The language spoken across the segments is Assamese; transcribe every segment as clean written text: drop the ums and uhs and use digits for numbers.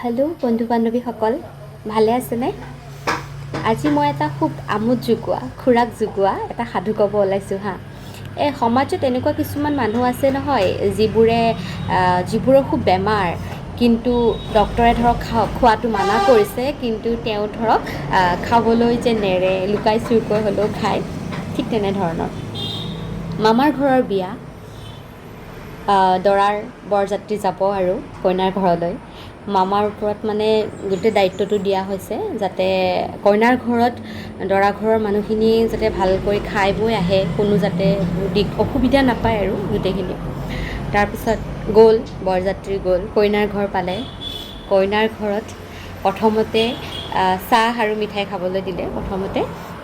হেল্ল' বন্ধু বান্ধৱীসকল, ভালে আছেনে? আজি মই এটা খুব আমোদ যোগোৱা, খোৰাক যোগোৱা এটা সাধু ক'ব ওলাইছোঁ। হা, এই সমাজত এনেকুৱা কিছুমান মানুহ আছে নহয়, যিবোৰৰ খুব বেমাৰ, কিন্তু ডক্তৰে ধৰক খোৱাটো মানা কৰিছে, কিন্তু তেওঁ ধৰক খাবলৈ যে নেৰে, লুকাই চুৰকৈ হ'লেও খায়। ঠিক তেনেধৰণৰ মামাৰ ঘৰৰ বিয়া, দৰাৰ বৰযাত্ৰী যাব আৰু কইনাৰ ঘৰলৈ। মামাৰ ওপৰত মানে গোটেই দায়িত্বটো দিয়া হৈছে, যাতে কইনাৰ ঘৰত দৰা ঘৰৰ মানুহখিনি যাতে ভালকৈ খাই বৈ আহে, কোনো যাতে অসুবিধা নাপায় আৰু গোটেইখিনি। তাৰপিছত গ'ল বৰযাত্ৰী, গ'ল কইনাৰ ঘৰ পালে। কইনাৰ ঘৰত প্ৰথমতে চাহ আৰু মিঠাই খাবলৈ দিলে প্ৰথমতে,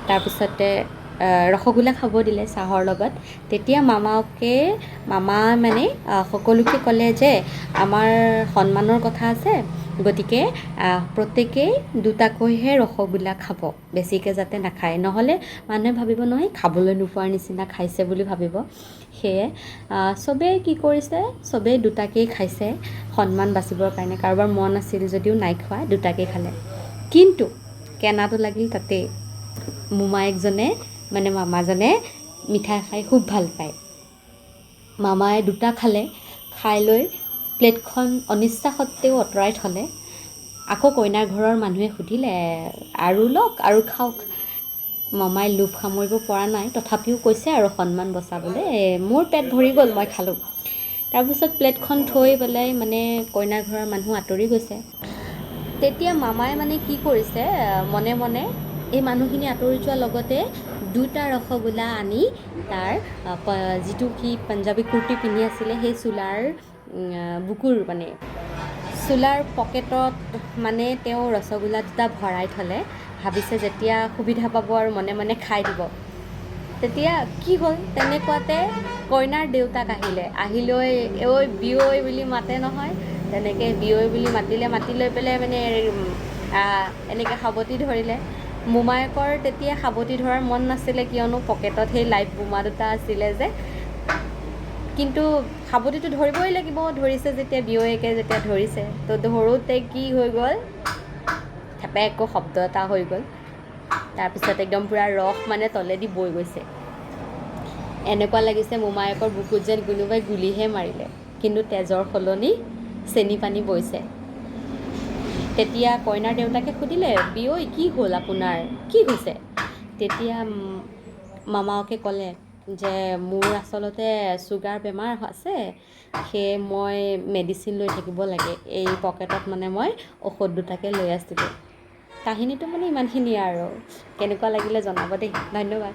তাৰপিছতে ৰসগোল্লা খাব দিলে চাহৰ লগত। তেতিয়া মামা মানে সকলোকে ক'লে যে আমাৰ সন্মানৰ কথা আছে, গতিকে প্ৰত্যেকেই দুটাকৈহে ৰসগোল্লা খাব, বেছিকৈ যাতে নাখায়, নহ'লে মানুহে ভাবিব নহয় খাবলৈ নোপোৱাৰ নিচিনা খাইছে বুলি ভাবিব। সেয়ে চবেই কি কৰিছে, চবেই দুটাকেই খাইছে সন্মান বাচিবৰ কাৰণে। কাৰোবাৰ মন আছিল যদিও নাই খোৱা, দুটাকেই খালে। কিন্তু কেনাটো লাগিল তাতেই, মোমায়েকজনে মানে মামাজনে মিঠাই খাই খুব ভাল পায়। মামায়ে দুটা খালে, খাই লৈ প্লেটখন অনিচ্ছা সত্ত্বেও আঁতৰাই থ'লে। আকৌ কইনাৰ ঘৰৰ মানুহে সুধিলে, আৰু লওক, আৰু খাওক। মামাই লোভ সামৰিব পৰা নাই, তথাপিও কৈছে আৰু সন্মান বচাবলৈ, মোৰ পেট ভৰি গ'ল, মই খালোঁ। তাৰপিছত প্লেটখন থৈ পেলাই মানে কইনাৰ ঘৰৰ মানুহ আঁতৰি গৈছে। তেতিয়া মামাই মানে কি কৰিছে, মনে মনে এই মানুহখিনি আঁতৰি যোৱাৰ লগতে দুটা ৰসগোল্লা আনি তাৰ যিটো সি পাঞ্জাবী কুৰ্তি পিন্ধি আছিলে, সেই চোলাৰ বুকুৰ মানে চোলাৰ পকেটত মানে তেওঁ ৰসগোল্লা দুটা ভৰাই থ'লে। ভাবিছে যেতিয়া সুবিধা পাব আৰু মনে মনে খাই দিব। তেতিয়া কি হ'ল, তেনেকুৱাতে কইনাৰ দেউতাক আহিলে। আহি লৈ ঐ বিয়ৈ বুলি মাতে নহয়, তেনেকৈ বিয়ৈ বুলি মাতিলে। মাতি লৈ পেলাই মানে এনেকৈ সাৱটি ধৰিলে। মোমায়েকৰ তেতিয়া সাৱটি ধৰাৰ মন নাছিলে, কিয়নো পকেটত সেই লাইভ বোমা দুটা আছিলে যে। কিন্তু সাৱটিটো ধৰিবই লাগিব, ধৰিছে যেতিয়া, বিয়ৈয়েকে যেতিয়া ধৰিছে, তো ধৰোঁতে কি হৈ গ'ল, থেপেককৈ শব্দ এটা হৈ গ'ল। তাৰপিছত একদম পূৰা ৰস মানে তলেদি বৈ গৈছে। এনেকুৱা লাগিছে মোমায়েকৰ বুকুত যেন কোনোবাই গুলিহে মাৰিলে, কিন্তু তেজৰ সলনি চেনি পানী বৈছে। তেতিয়া কইনাৰ দেউতাকে সুধিলে, বিয়ৈ কি হ'ল আপোনাৰ, কি হৈছে? তেতিয়া মামাকে ক'লে যে মোৰ আচলতে চুগাৰ বেমাৰ আছে, সেয়ে মই মেডিচিন লৈ থাকিব লাগে, এই পকেটত মানে মই ঔষধ দুটাকে লৈ আছিলোঁ। কাহিনীটো মানে ইমানখিনিয়ে আৰু। কেনেকুৱা লাগিলে জনাব দেই। ধন্যবাদ।